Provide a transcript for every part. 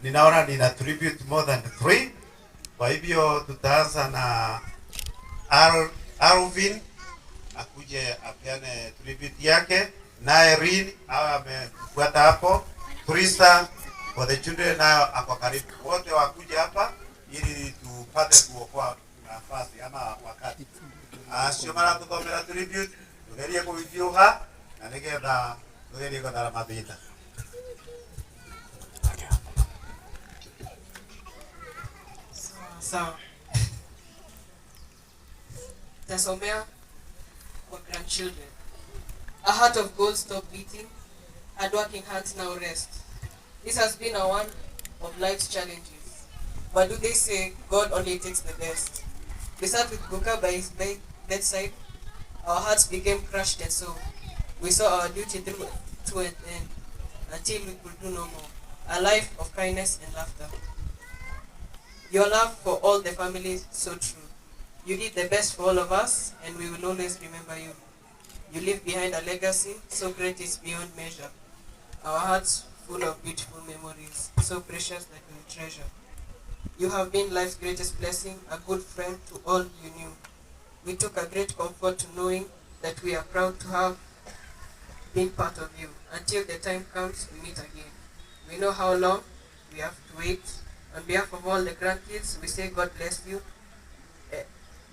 Ninaona nina tribute more than three. Kwa hivyo tutaanza na Alvin akuje apeane tribute yake, naye Rin awe amefuata hapo. Krista for the children nayo ako karibu, wote wakuje hapa ili tupate kuokoa nafasi ama wakati acio maratuthomera tribute tugerie kuvivyuha na nigetha tugerie guthara mathina. Sawa. Tasomea kwa grandchildren. A heart of gold stop beating, hardworking hands now rest. This has been a one of life's challenges. But do they say God only takes the best? We sat with Guka by his bedside. Our hearts became crushed, and so we saw our duty through to an end until we could do no more. A life of kindness and laughter. Your love for all the family is so true. You did the best for all of us, and we will always remember you. You leave behind a legacy so great it's beyond measure. Our hearts full of beautiful memories, so precious that we will treasure. You have been life's greatest blessing, a good friend to all you knew. We took a great comfort to knowing that we are proud to have been part of you. Until the time comes, we meet again. We know how long we have to wait. On behalf of all the grandkids, we say God bless you.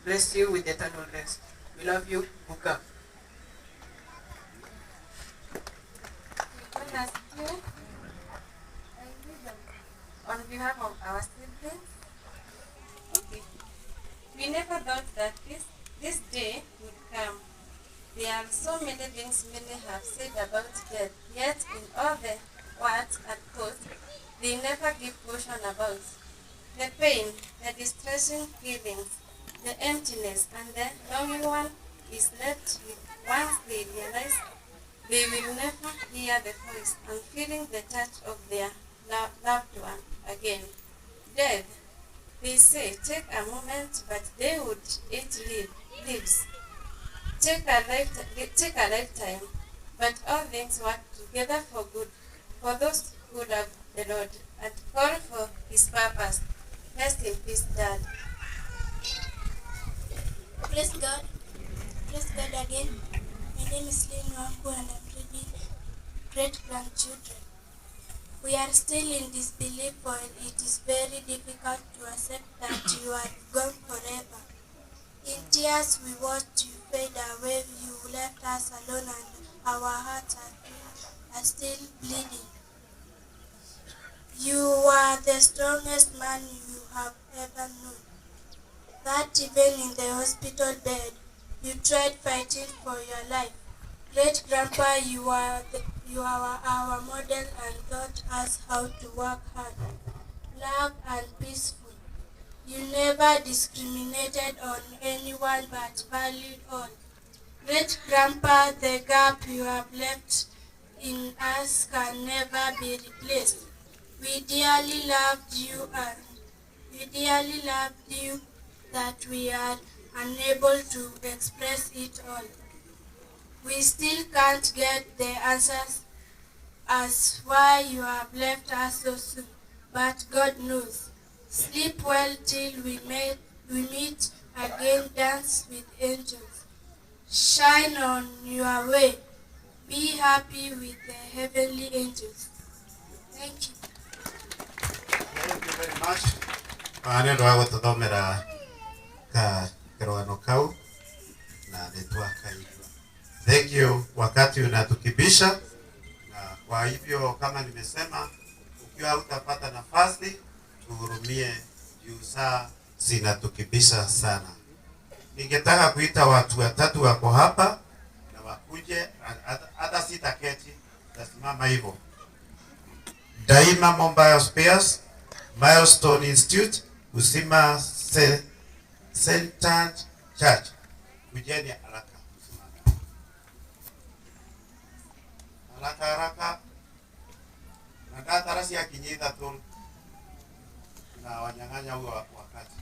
Bless you with eternal rest. We love you, Guka. On behalf of our siblings, okay. We never thought that this day would come. There are so many things many have said about death, yet in all the words and quotes, they never give caution about the pain, the distressing feelings, the emptiness, and the longing one is left with once they realize they will never hear the voice and feeling the touch of their loved one again. Death, they say, take a moment, but they would eat leaves. Take a lifetime, but all things work together for good for those who love the Lord and call for His purpose. Rest in peace, Dad. Praise God. Praise God again. My name is Lynn Wangu and I'm reading Great Grandchildren. We are still in disbelief, for it is very difficult to accept that you are gone forever. In tears we watched you fade away. You left us alone and our hearts are still bleeding. You were the strongest man you have ever known. That even in the hospital bed, you tried fighting for your life. Great Grandpa, you are our model and taught us how to work hard, love and peaceful. You never discriminated on anyone but valued all. Great Grandpa, the gap you have left in us can never be replaced. We dearly loved you and we dearly loved you that we are unable to express it all. We still can't get the answers as why you have left us so soon, but God knows. Sleep well till we meet again, dance with angels. Shine on your way. Be happy with the heavenly angels. Thank you. Thank you very much. Nĩ ũndũ wa gũtũthomera ka kĩrũgano kau na nĩtwakaigua. Thank you, wakati unatukibisha, na kwa hivyo kama nimesema, ukiwa utapata nafasi tuhurumie, juu saa zinatukibisha sana. Ningetaka kuita watu watatu wako hapa na wakuje, hata sitaketi, tasimama hivyo. Daima Mobile Spares, Milestone Institute, Uzima Centered Church. Kujeni haraka. Haraka haraka. Na ndatara ciakinya ithatũ na wanyang'anya huo wakati.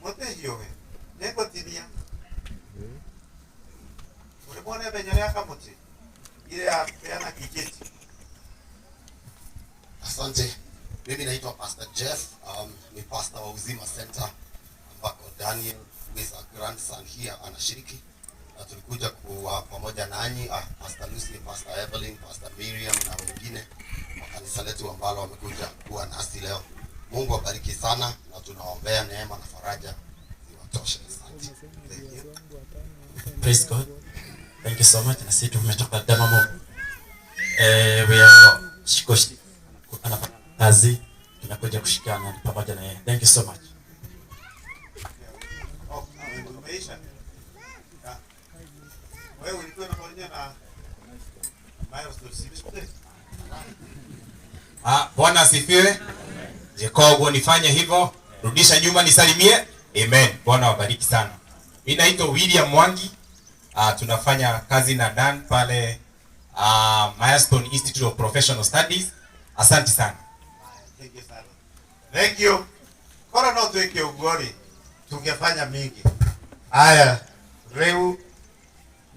Mũtĩhiũhe. Nĩngũtinia. Ulimwona venye ya kamuti ile ya kupeana kijiti. Asante. Mimi naitwa Pastor Jeff, ni pastor wa Uzima Center ambako Daniel who is our grandson here anashiriki, na tulikuja kuwa pamoja nanyi, Pastor Lucy, Pastor Evelyn, Pastor Miriam na wengine wa kanisa letu ambalo wamekuja kuwa nasi leo. Mungu awabariki sana na tunaombea neema na faraja ziwatoshe. Asante. Thank you. Praise God. Thank you so much. Na sisi tumetoka Damamo. We are Shikoshi anafanya kazi, tunakuja kushikana pamoja na yeye. Thank you so much. Oh, umeisha? Ah. Wewe ulikuwa unapamoja na Milestone si Ah, Bwana asifiwe. Jacob, nifanye hivyo, rudisha nyuma nisalimie. Amen. Bwana wabariki sana. Mimi naitwa William Mwangi. Tunafanya kazi na Dan pale Milestone Institute of Professional Studies. Asante sana. Thank you sana. Thank you. Kora no twike uguo ri tungefanya mingi. Aya, riu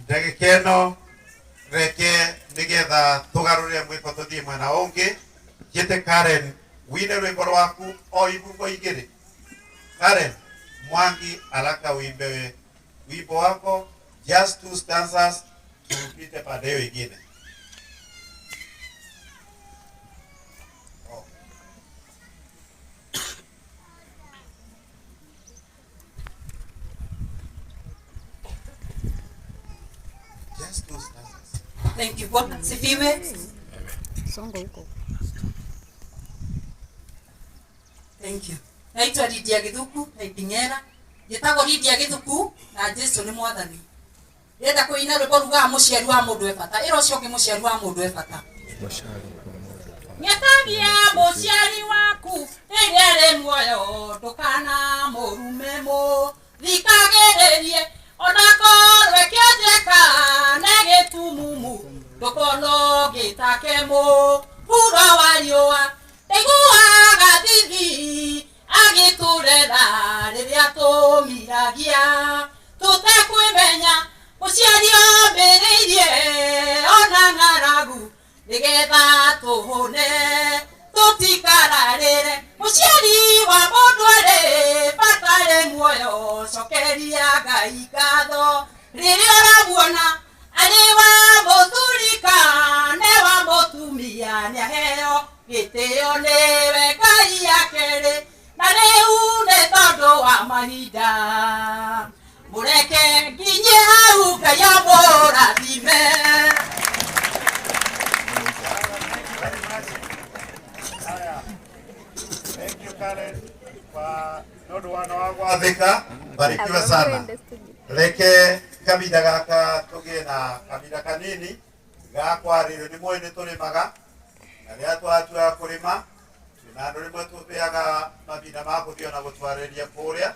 ndagika ĩno reke nigetha tugarũrĩre mwĩko tũthiĩ mwena ũngĩ. Njĩte Karen wine rwĩmbo rwaku o ibungo igĩrĩ. Karen Mwangi, haraka uimbe wimbo wako, just two stanzas, tupite pande hiyo ingine. Oh. Just two stanzas. Thank you. Bwana asifiwe. Songa huko. Thank you. Naitwa Lydia Githuku na Iping'era. Njĩtagwo Lydia Githuku na Jesu nĩ mwathani. Ndĩrenda kũina rwĩmbo rugaga mũciari wa mũndũ e bata. Ĩra ũcio ũngĩ mũciari wa mũndũ e bata. Ng'etagia mũciari waku rĩrĩa arĩ muoyo, ndũkanamũrume mũthikagĩrĩrie, ona korwo kĩonjeka nĩ gĩtumumu, ndũkono gĩtake mũhuro wa riũa. Ndaiguaga thithi agĩtũrera rĩrĩa tũmiragia tũtekwĩmenya, mũciari omĩrĩirie ona ng'aragu nĩgetha tũhũne tũtikararĩre. Mũciari wa mũndũ arĩ bata arĩ muoyo, cokeria Ngai ngatho rĩrĩa ũramuona arĩ wa mũthuri kana wa mũtumia, nĩaheo gĩtĩo nĩwe Ngai akerĩ, na rĩu nĩ tondũ wa mahinda mũreke nginye hau Ngai amũrathime. Haya. Thank you Karen kwa nĩ ũndũ wa wa gwathĩka, barikiwa sana. Reke kahinda gaka tũgĩe na kahinda kanini ga kwarĩrio. Nĩ mũĩ nĩ tũrĩmaga, na rĩrĩa twatua kũrĩma na andũ rĩmwe tũbeaga mahinda ma gũthiĩ ona gũtwarĩria kũrĩa,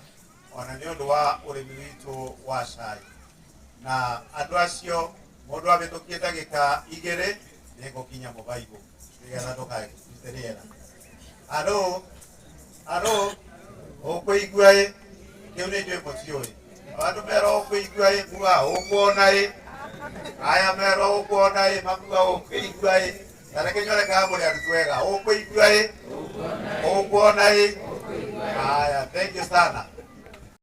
ona nĩ ũndũ wa ũrĩmi witũ wa cai. Na andũ acio mũndũ ahĩtũkie ndagĩka igĩrĩ nĩngũkinya mũbaibũ nĩgetha ndũkae kũrute rĩera. Alo, alo, ũkũigua ĩ? Kĩu nĩ njũĩ mũtiũĩ. Andũ merwo ũkũigua ĩ, muga ũkuona ĩ. Aya merwo ũkuona ĩ, makuga ũkũigua ĩ. Ta reke nyone kana mũrĩ arutwo ega. Ũkũigua ĩ? Ũkuona ĩ? Haya, thank you sana.